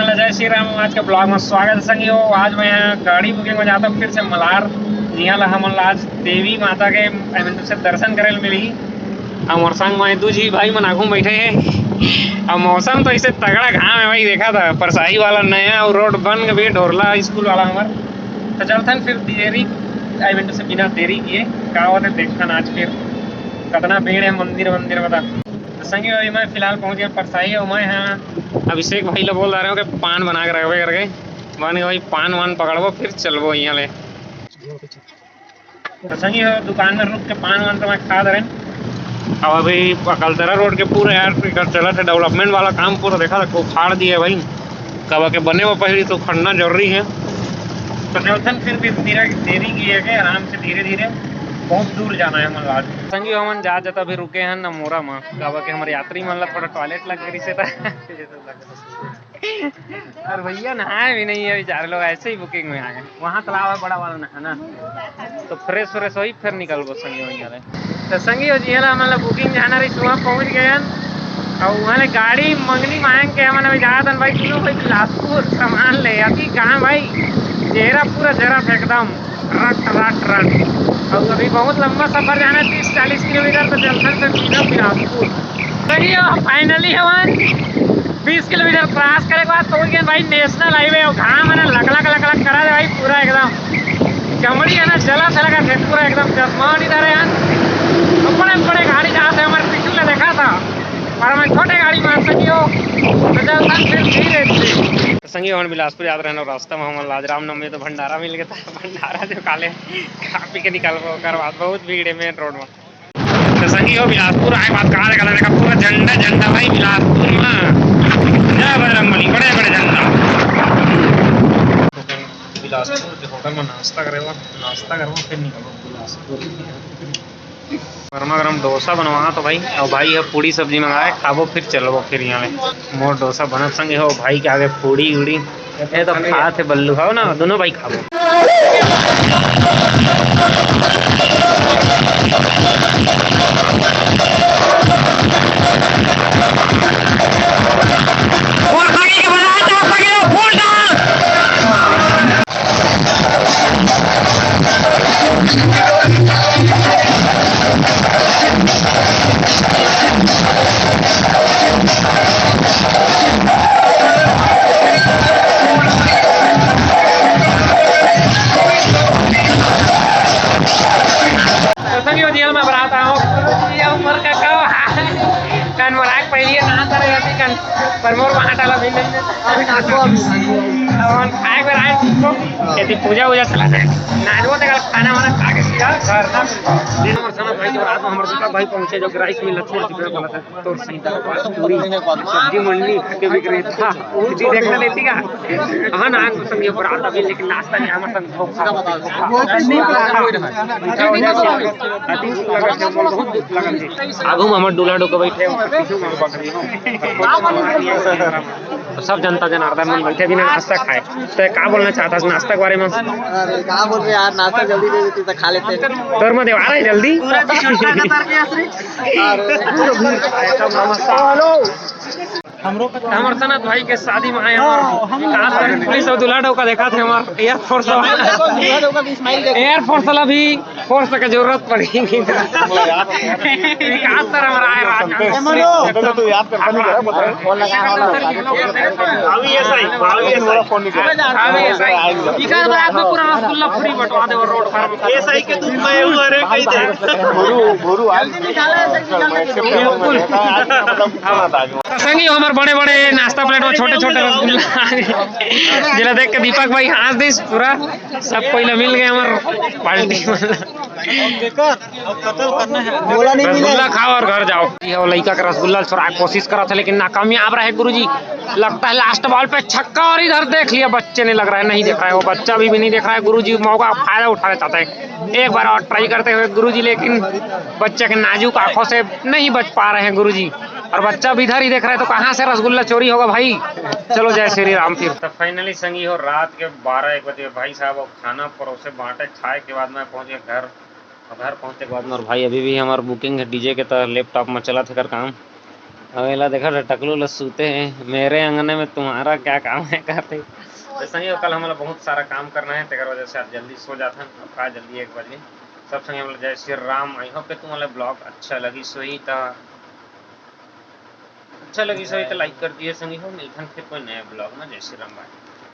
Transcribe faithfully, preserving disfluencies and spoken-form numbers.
जय श्री राम। आज के ब्लॉग में स्वागत है संगी हो। आज मैं यहाँ गाड़ी बुकिंग में जाता हूँ फिर से मलार। जिहाँ ला हमन ला आज देवी माता के, आई मीन, से दर्शन करे ल मिलही। हमर संग में दू झी भाई मन आगू में बैठे हैं। अब मौसम तो ऐसे तगड़ा घाम है भाई, देखा था परसाही वाला नया और रोड बन के भी ढोरला स्कूल वाला हमर। तो चलथन फिर देरी, आई मीन, से बिना देरी किए का होते देखथन आज फिर कितना भीड़ है मंदिर वंदिर बता। तो संगी हो, मैं फिलहाल पहुंच गया परसाही और मैं यहाँ अभिषेक भाई ला बोल रहे हो कि पान बना के रखबे करके। बन गए भाई, पान वान पकड़बो फिर चलबो यहाँ ले। तो संगी हो, दुकान में रुक के पान वान तो मैं खा दे रहे। अब अभी अकलतरा रोड के पूरा यार एकर चलत है डेवलपमेंट वाला काम, पूरा देखा था उखाड़ दिया है भाई। कब के बने वो पहली तो खड़ना जरूरी है। तो चलथन फिर भी तेरा देरी की है के आराम से धीरे धीरे, बहुत दूर जाना है हमन ला। संगी हो, हमन जा जाता अभी रुके हैं नमोरा में, कब के हमारे यात्री मन ला थोड़ा टॉयलेट लग गई से था। और भैया नहाए भी नहीं है बेचारे लोग, ऐसे ही बुकिंग में आ गए। वहाँ तालाब है बड़ा वाला नहाना, तो फ्रेश व्रेश होई फिर निकलबो संगी हो यहाँ ले। तो संगी हो जी, हमन ला बुकिंग जाना रही, वहाँ पहुँच गए हन। और वहाँ ले गाड़ी मंगनी मांग के हमन अभी जात हन भाई, तीनों भाई बिलासपुर सामान ले। अभी कहाँ भाई, चेहरा पूरा जरत एकदम रट रट रट। और अभी बहुत लंबा सफर जाना है, तीस चालीस किलोमीटर, तो चलथन से सीधा बिलासपुर। संगी हो, फाइनली हमन बीस किलोमीटर क्रॉस करे के बाद पहुंच गए भाई नेशनल हाईवे। और घाम है ना, लकलक लकलक करा दे भाई पूरा एकदम। चमड़ी है ना, जला से लगा थे पूरा एकदम, चश्मा नहीं धरे हैं। बड़े बड़े गाड़ी जाते हैं हमारे पीछे से देखा था, पर मैं छोटे गाड़ी मान सकी हो। तो चलता फिर धीरे धीरे। तो संगी हो, हमन बिलासपुर याद रहना रास्ता में हमन ला आज रामनवमी तो भंडारा मिल गया था। भंडारा जो काले खा पी के निकलबो, ओकर बाद बहुत भीड़ है मेन रोड में। तो संगी हो, बिलासपुर आए बात कहा देखा, देखा पूरा झंडा झंडा भाई बिलासपुर में। जय बजरंग बली, बड़े बड़े झंडा। बिलासपुर के होटल में नाश्ता करे हुआ, नाश्ता करवा फिर निकलो बिलासपुर। गर्मा गर्म डोसा बनवा तो भाई, और भाई है पूड़ी सब्जी मंगाए, खाबो फिर चलबो फिर यहाँ ले। मोर डोसा बनत संगे हो भाई के आगे पूड़ी उड़ी। ये तो खात है बल्लू, हो ना, दोनों भाई खाबो। तो संगी हो, जेल में बरात आओ। ये उम्र का का कन मोराक पहली ना करे रहती कन, पर मोर वहाँ टाला भी नहीं। अभी नाचो, अभी नाचो। अब हम खाए पर आए तो यदि पूजा वूजा चला जाए, नाचो तो कल खाना वाना खा के सीधा घर ना। दिन हमर सनत भाई के बरात में हमर दीपक भाई पहुँचे, जो राइस मिल लक्ष्मण जी पे बोला था। तोर सीधा पूरी सब्जी मंडी के विक्रेता। जी देखना लेती का? हाँ ना, हम संग ये बरात अभी, लेकिन नाश्ता नहीं, हमर संग धोखा। आगू में हमर दूल्हा डोका बैठे हो, पीछू में बकरी हो। सब जनता जनार्दन मन बैठे बिना नाश्ता खाए। तो का बोलना चाहता है नाश्ता के बारे में? अरे, का बोल रहे यार, नाश्ता जल्दी दे देती तो खा लेते। तोर में देवा रहे जल्दी। हेलो। हमर सनत भाई के शादी में आए हमार। खास करके पुलिस और दूल्हा डोका देखा थे हमार एयरफोर्स वाला। एयरफोर्स वाला भी फोर्स के जरूरत पड़ी। विकास सर हमारा आए राज। चलो, तू याद कर, बनी करा, बता। अभी ऐसा ही, अभी ऐसा ही। फोन निकाल। अभी ऐसा ही। इधर बरात में पूरा रसगुल्ला फ्री बंटवा दे रोड पर। ऐसा ही कि तू मैं हूँ, अरे कहीं दे। भोरू, भोरू, आज बिल्कुल। तो संगी, हमार बड़े-बड़े नाश्ता प्लेट में छोटे-छोटे रसगुल्ला आ गए, जेला देख के दीपक भाई हंस दिस पूरा। सब कोई ला मिल गए हमार पार्टी वाला। बोला नहीं मिले। रसगुल्ला खाओ और घर जाओ। ये वो लइका के रसगुल्ला छोड़ा कोशिश करा था, लेकिन नाकामयाब रहे गुरुजी। लगता है लास्ट बॉल पे छक्का, और इधर देख लिया, बच्चे ने लग रहा है, नहीं देख रहा है, वो बच्चा भी, भी नहीं देख रहा है। गुरुजी मौका फायदा उठाना चाहते हैं, एक बार और ट्राई करते हुए गुरुजी, लेकिन बच्चे के नाजुक आंखों से नहीं बच पा रहे हैं गुरुजी, और बच्चा भी इधर ही देख रहा है, तो कहाँ से रसगुल्ला चोरी होगा भाई? चलो, जय श्री राम। फिर तो फाइनली संगी हो, रात के बारह एक बजे भाई साहब अब खाना परोसे बांटे, खाए के बाद मैं पहुंच गया घर। और घर पहुंचे के बाद मोर भाई अभी भी हमार बुकिंग है डीजे के, तो लैपटॉप में चला थे कर काम। अउ एला देखा, टकलू ल सूते हे, "मेरे अंगने में तुम्हारा क्या काम है?" कहते। तो संगी हो, कल हमला बहुत सारा काम करना है, तेकर वजह से आज जल्दी सो जाथन। अब का जल्दी, एक बजे। सब संगी हमला जय श्री राम। I hope कि तुम्हारा ब्लॉग अच्छा लगी सोही त, अच्छा लगी सोही त लाइक कर दिए संगी हो। मिलथन फिर कोई नया ब्लॉग में। जय श्री राम, बाय।